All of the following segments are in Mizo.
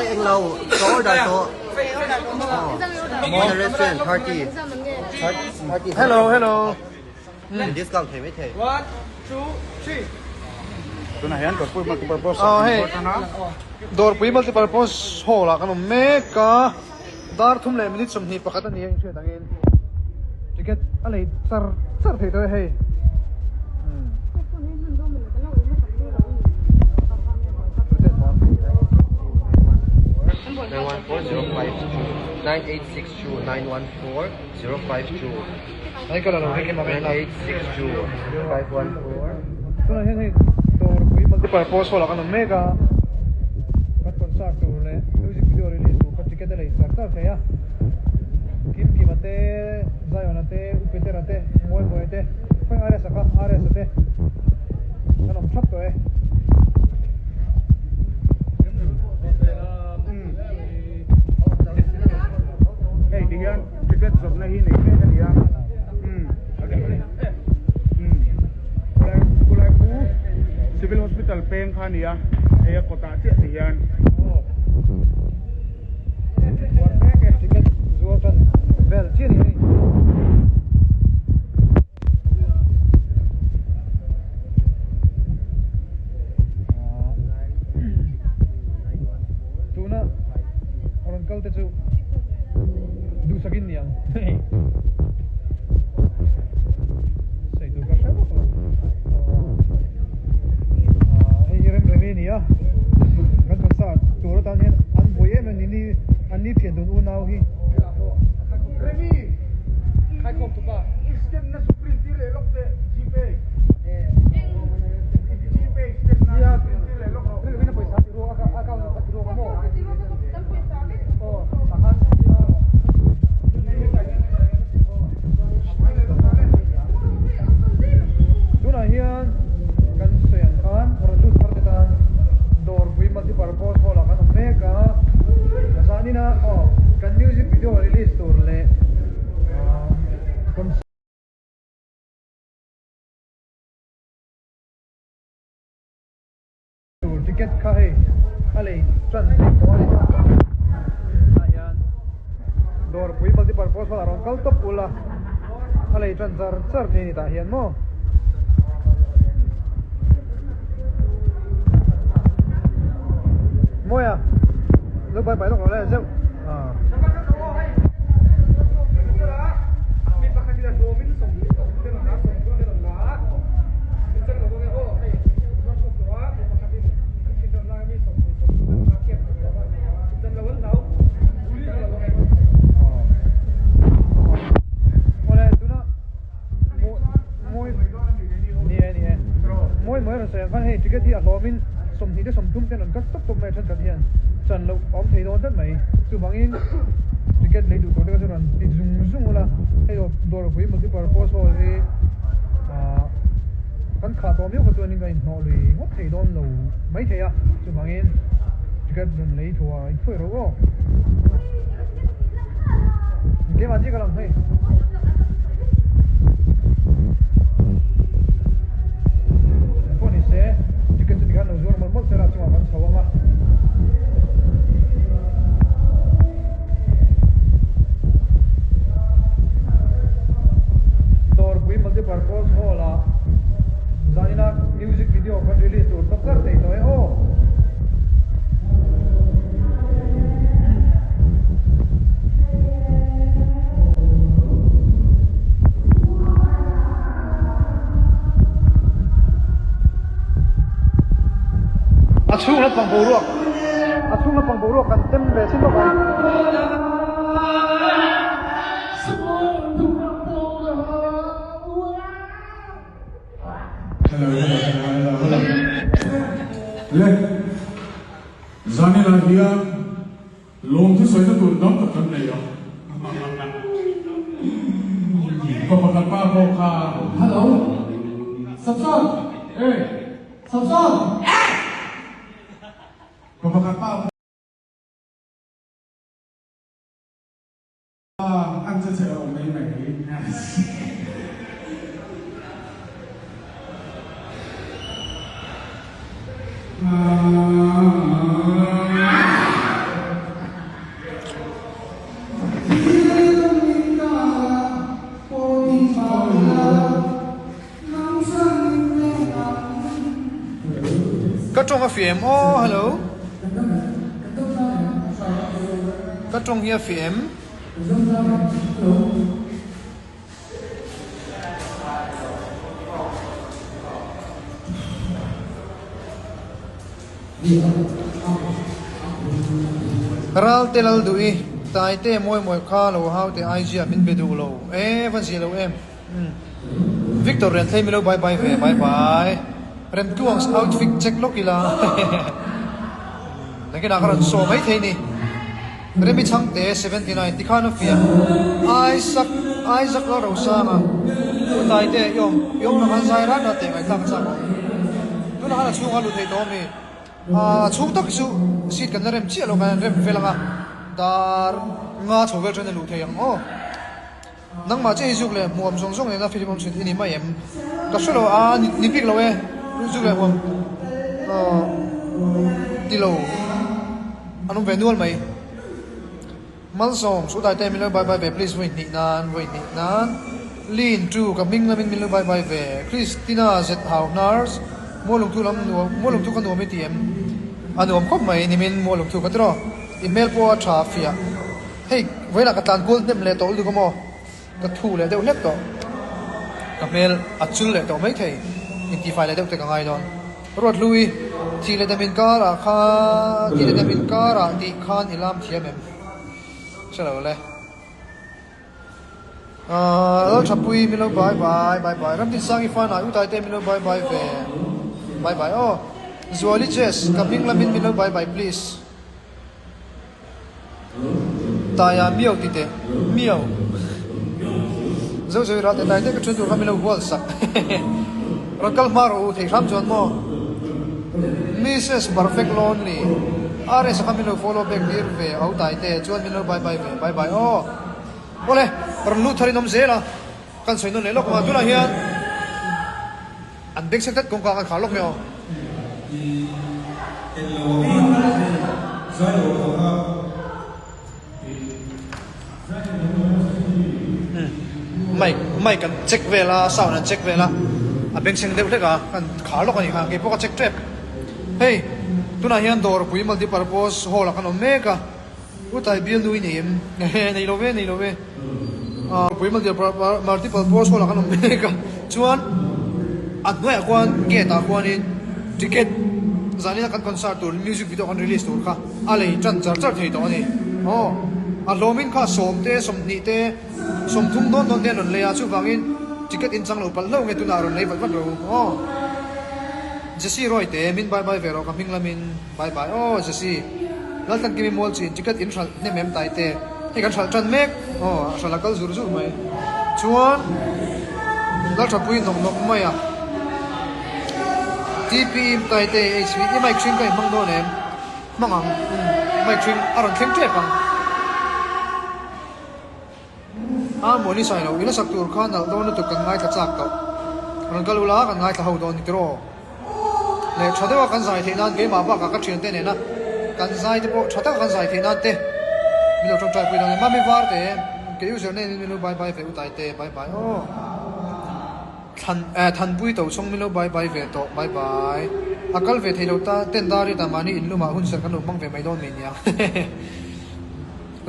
Ai eng lo ka order tawh. Modern restaurant 30. 30. Hello hello. Discount thei mai thei. 1 2 3. Tunah hian Dawrpui Multipurpose Aw hei Dawrpui Multipurpose Hall ah kan awm mek a, dar thum leh minute 21 a ni a inhriat angin ticket a lei char char thei tawh e hei. Nine one four zero five two nine eight six two nine one four zero five two Hei ka la lo hei kim nine eight six two five one four. Tunah hian hei Dawrpui Multipurpose Hall ah kan awm mek a, kan concert tur leh music video release tur kha ticket a lei char char thei a, Kim Kima te, Zion a te, U Petera te, Mawi Mawia te, khawi RS a kha RS a te kan awm thap tawh e. Hei ti hian ticket zawrhna hi nei mek a ni a. Khulai khu Civil Hospital peng kha a ni a, hei a kawtah chiah ti hian. Ticket zuar tan vel chiah a ni hei. Tuna a rawn kal te chu duhsakin ni ang hei sawi tur ka hre vak lo hei hi rem rem a ni a kan concert tur atan hian an buai em em ni an ni thian dun unau hi. Tunah hian kan sawi ang khan rawn lut thar te tan Dawrpui Multipurpose Hall ah kan awm mek a, zanin a aw kan music video release tur leh Tur ticket kha hei a lei tan theih tawh a ni. Tah hian Dawrpui multipurpose hall ah rawn kal tawp ula a lei tan char char thei a ni tah hian maw. Mawia lo bai bai lawk lo le zeuh. Mawi mawi rawn sawi ang khan hei ticket hi a hlawmin 20 te 30 ten an cut tawp tawp mai a thenkhat hian chan loh a awm thei dawn tlat mai. Chuvangin ticket lei duh tur te kha chu rawn ti zung zung ula, hei aw Dawrpui Multipurpose Hall hi ah kan khah tawh miau kha chuanin kan inhnawh lui ngawt thei dawn lo mai thei a, chuvangin ticket rawn lei thu ah inphuih rawh aw. Keimah chiah ka lang hei. Pawh ni se ticket chu tikhan lo zuar mawlh mawlh sela chungah kan chho ang a. Dawrpui Multipurpose Hall ah zanina music video kan release tur tawp zar thei tawh e aw. A chhung lampang boruak a chhung lampang boruak kan tem ve chin bawk ang. Hello hello hello hello le zanila hian Lawmthu sawina tur dam tak kan nei a. Pa pakhat pa pawh kha. Hello. Samson. Hey. Samson. Hey. Pa pakhat pa pawh an che che lo mai mai. fiah em aw hello ka tawng hi a fiah em? Ralte lal duh i Taite mawi mawi kha lo hau teh IG ah min be duh lo e va zia lo em Victor rian thlei milo bye bye ve bye bye Remtluang's outfit check lawk ila nakinah ka rawn saw mai thei ni. Remi Chhangte, 79, tikhan a fiah. Isaac, Isaac Lalrosanga, U Taite, i awm, i awm lang an zai rat rat teh ngaihthlak a chak awm. Tunah khan a chhungah a lut thei tawh ami? A chhung tak chu seat kan la rem chiah lo kan rem fel ang a, dar nga chho vel ṭhen a luh thei ang aw. Nangmah chiah hi zuk leh hmuam zawng zawng nena film awm chhun i ni mai em? Ka hre lo a, ni bik lo e, zuk leh hmuam ti lo an awm ve nual mai. Malsawm, Sudai te min lo bye bye ve please vawi hnih nan, vawi hnih nan. Lin tu ka hming lamin min lo bye bye ve. Christina zet hau hnars, Mualungthu lam nuam, Mualungthu ka nuam i ti em? A nuam khawp mai nimin Mualungthu ka ti rawh. I hmel pawh a tha fiah. Hei, vawiinah ka tlan kual hnem leh tawh lutuk a maw? Ka thu leh deuh hlek tawh. Ka hmel a chul leh tawh maithei. Intifai leh deuh te ka ngai dawn. Ruathlui, thih leh dam inkarah kha, thih leh dam inkarah tih khan i lam thiam em? Hre lo le. Aaa, Lalthapui min lo bye bye, bye bye. Ramdinsangi fanai Utai te min lo bye bye ve. Bye bye aw. Zuali Jess, ka hming lamin min lo bye bye please. Taia miau ti teh miau Zo zoi ral te tai te ka then tur kha min lo hual sak Rawn kal hma rawh u thei hram chuan maw Mrs Perfect Lonely RS a kha min lo follow back tir ve au tai te chuan min lo bye bye ve bye bye aw Awle rawn lut thar in awm zel a kan sawi nawn leh lawk ang a tunah hian An beng sek tlat kawngka kan khar lawk mai aw. Mic mic an check vel a sound an check vel a a beng seng deuh hlek a kan khar lawk a nih kha keipawh ka check tep. Hei tunah hian dawrpui multi purpose hall ah kan awm mek a. U Tai bial nui nei em? Ehe nei lo ve nei lo ve. Ahh pui multiple post hall ah kan awm mek a chuan a hnuaiah khuan gate ah khuanin ticket zanin a kan concert tur music video kan release tur kha a lei tan char char thei tawh a ni. Aw a hlawmin kha sawm te 20 te 30 dawn dawn te an rawn lei a chuvangin ticket in chang lo palh hlauh nge tunah a rawn lei vat vat ro aw. Jessy Roy te min bye bye ve rawh ka hming lamin. Bye bye aw Jessy. Laltlankimi mual chin ticket in hralh hnem em tai te. Hei kan hralh tan mek aw a hralh a kal zur zur mai. Chuan Lalthapui nawk nawk mai a. TP im tai te HV i mic hring ka i hmang dawn em? Hmang ang umm mic hring a rawn thleng tep ang. A mawni sai lo ila sak tur kha nalh dawn lutuk kan ngaithla chak tawh. Rawn kal ula kan ngaithla ho dawn ni tiraw. Leh tha deuha kan zai theih nan keimah bakah ka thiante nena kan zai te pawh tha taka kan zai theih nan te min lo tawngtai pui dawn a ni. Mami var te ke user name in min lo bye bye ve u tai te bye bye aw. Thlan eh Thanpui to chhung min lo bye bye ve tawh bye bye. A kal ve thei lo ta ten dar i ta mahni in lumah hun serh kan lo hmang ve mai dawn mai nia.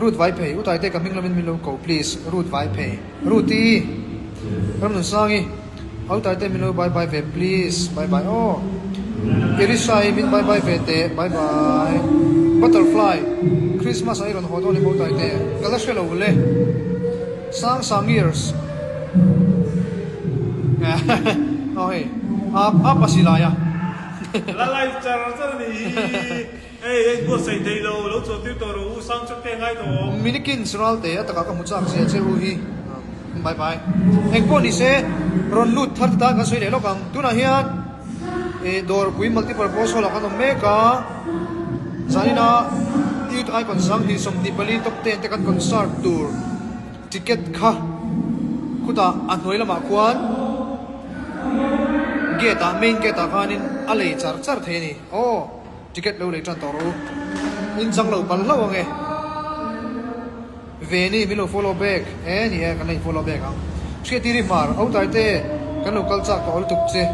Ruth vai phei, U Taite ka hming lamin min lo ko please, Ruth vai phei, Ruth-i, Ramnunsangi, Au Taite min lo bye bye ve please, bye bye aw, Irisha-i min bye bye ve teh, bye bye, Butterfly, Christmas ah i rawn haw dawn em Au Taite, ka la hre lo le, Sang Sang years, aw hei, a pasi lai a. La live char char a nih hi. Hei hei buatsaih thei lo, lo chawhtir tawh rawh u, sound check te a ngai tawh awm. Minikins Ralte a takah ka hmu chak zia che u hi. Bye bye. Eng pawh ni se, rawn lut thar te tan kan sawi leh lawk ang. Tunah hian ih dawrpui multipurpose hall ah kan awm mek a, zanina Youth Icon 2024 top 10 te kan concert tur ticket kha khutah a hnuai lamah khuan gate ah main gate ah khanin a lei char char thei a ni. Aw. Ticket lo lei tan tawh rawh u. In chang lo pal hlauh ang e. Veni min lo follow back e ni e kan la in follow back ang. Hriattir i hmar au tai te kan lo kal chak tawh lutuk che.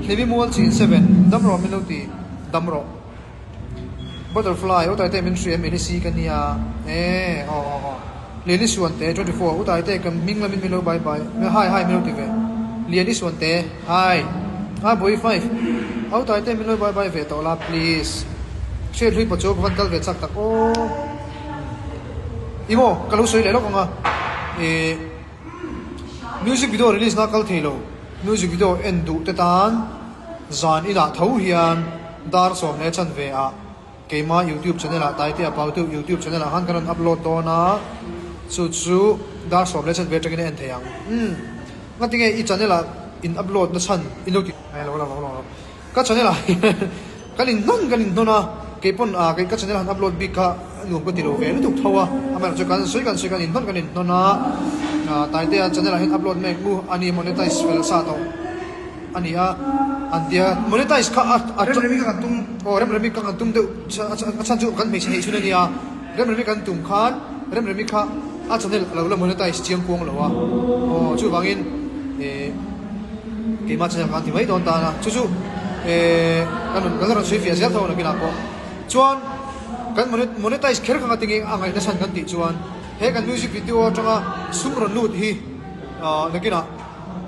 Hlimi mual chin seven, dam rawh min lo ti, dam rawh. Butterfly, u Taite min hria em Elisi ka nia e, aw aw aw. Liani Suante, 24, u Taite kan hming lamin min lo bye bye, hi hi min lo ti ve. Liani Suante, hi. A Bui five, au Taite min lo bye bye ve tawh la please. Hriat hlui pawh chu ka van kal ve chak tak aw. Ih maw, ka lo sawi leh lawk ang a, ih. Music video release na kal thei lo, music video en duh te tan zan inah tho hian dar 10 leh chanve ah keima youtube channel ah Taitea Pautu youtube channel ah khan kan rawn upload dawn a, chu chu dar 10 leh chanve atangin a en thei ang. Umm ngatinge i channel ah in upload na chhan in lo ti lo lo lo lo. Ka channel ah hian kan in hnawn kan in hnawn a, kei pawn ah kei ka channel han upload bik kha nuam ka ti lo ve lutuk tho a, amaherawhchu kan sawi kan sawi kan in hnawn kan in hnawn a, Taitea channel ah hian upload mek mu a ni monetize fel sa tawh a ni a, an tia monetize kha a a Remremi kha kan tum. Aw remremi kha kan tum deuh a chhan chu kan hmeichhe neih chhun a nia, remremi kan tum khan remremi kha a channel a lo la monetize chiang kuang lo a, aw chuvangin eh. Keimah channel khan ti mai dawn tan a, chu chu eh kan rawn kan rawn sawi fiah zel tho a nakinah pawh chuan kan monetize kher kha tinge a ngaihna chhan kan tih chuan he kan music video atanga sum rawn lut hi ah nakinah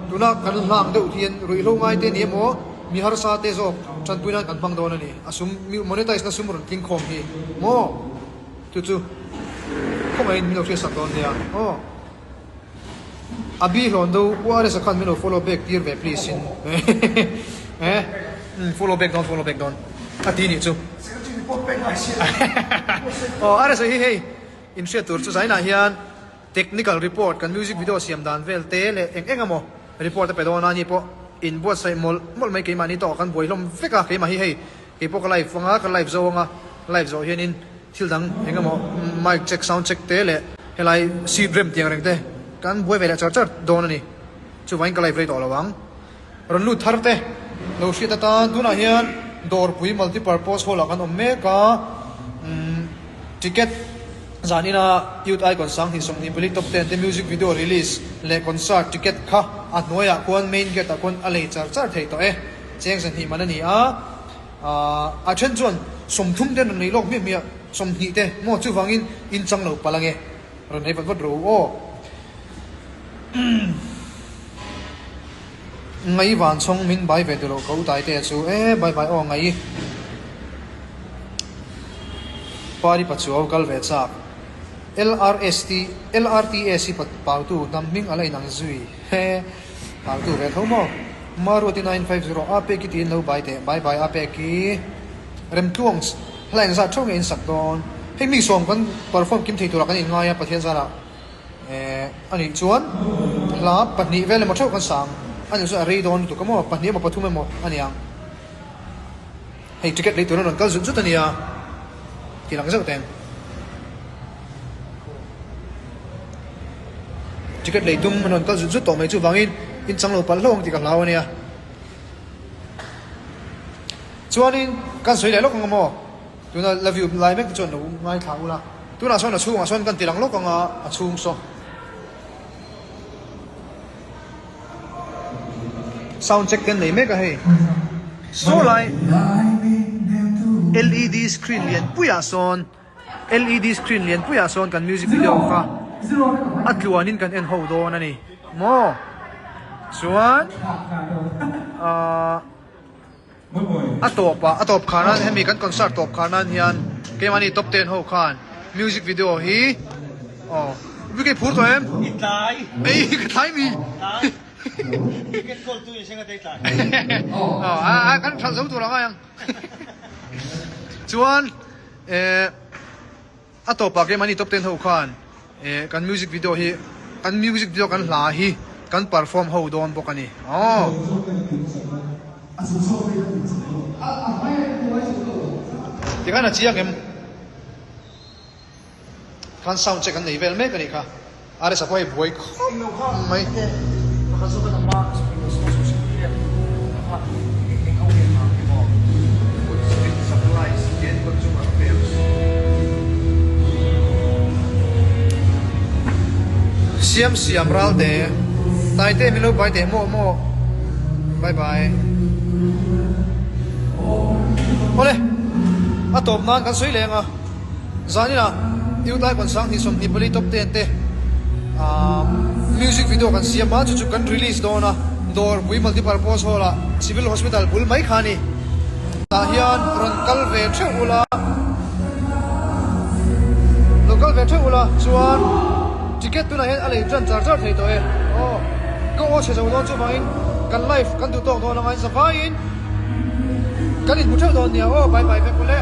tuna kan hlang deuh hian ruihhlo ngai te ni emaw mi harsa te zawk tanpui nan kan hmang dawn a ni a sum monetize na sum rawn tling khawm hi maw chu chu khawngaihin min lo hriatsak dawn nia aw. Abi hlawn do U Aresa khan min lo follow back tir ve please in eh umm follow back dawn follow back dawn a ti nih chu aw Aresa hi hei in hriat tur chu zainah hian technical report kan music video siam dan vel te leh eng eng emaw report a pe dawn a ni pawh in buatsaih mawlh mawlh mai keimahni tawh kan buai hlawm vek a keimah hi hei keipawh ka live anga ka live zo anga live zawh hianin Thil dang eng emaw mic check, sound check te leh helai seat rem tiang reng te kan buai ve leh char char dawn a ni. Chuvangin ka live rei tawh lo ang. Rawn lut thar te lo hriat atan tunah hian Dawrpui Multipurpose Hall ah kan awm mek a, umm ticket zan ina Youth Icon 2024 Top 10 te music video release leh concert ticket kha a hnuaiah khuan main gate ah khuan a lei char char thei tawh e. Cheng zahnih man a ni a. A then chuan 30 te an rawn nei lawk hmiah hmiah, 20 te maw chuvangin in chang lo palh ange, rawn ei vat vat rawh u aw. Ngai van chhawng min bai ve duh loh ka u tai te chu e bye bye aw ngai Pari pachuau kal ve chak LRST LRTS hi pautu hnam hming a la inang zui he. Hau tu ve tho maw? Maruati 950 a pek i tiin lo bai teh bye bye a pek i Remtluang hla engzat theuh nge in sak dawn? Hei mi sawm kan perform kim thei turah kan in ngai a Pathian zarah eh anih chuan hla pahnih vel emaw theuh kan sang anih chuan a rei dawn lutuk a maw pahnih emaw pathum emaw aniang hei ticket lei tur an rawn kal zut zut ania tih lang zeuh teng. Ticket lei tum an rawn kal zut zut tawh mai chuvangin in chang lo palh hlauh ang tih ka hlau a nia. Chuanin kan sawi leh lawk ang maw? Tuna la view lai mek te chuan lo ngaithla ula. Tunah sawn a chhungah sawn kan ti lang lawk ang a, a chhung saw. Sound check te an nei mek a hei. Saw lai LED screen lian puiah sawn. LED screen lian puiah sawn kan music video kha a tluanin kan en ho dawn a ni maw chuan ahh a tawpah a tawp khar nan hemi kan concert tawp khar nan hian keimahni top ten ho khan music video hi aw wiki phur tawh em ei ka tlai mi aw kan hralh zo tur ang a ang chuan. Eh a tawpah keimahni top ten ho khan eh kan music video hi kan music video kan hla hi kan perform ho dawn bawk a ni aw. Tikhan a chiang em? Khan sound check an nei vel mek a nih kha. RS a pawh hei buai khawp mai. Siam siam ral te. Taite min lo bai teh maw maw. Bye bye. Awle, a tawp nan kan sawi leng a, zaninah Youth Icon 2024 Top 10 te music video kan siam a, chu chu kan release dawn a, Dawrpui Multipurpose Hall ah Civil Hospital bul mai kha a ni. Tah hian rawn kal ve theuh ula, lo kal ve theuh ula chuan ticket tunah hian a lei tan char char thei tawh e. Aw, ka aw chhe zo dawn chuvangin kan live kan duh tawk dawn anga in zavaiin kan inhmu theuh dawn nia aw, bye bye vek ule.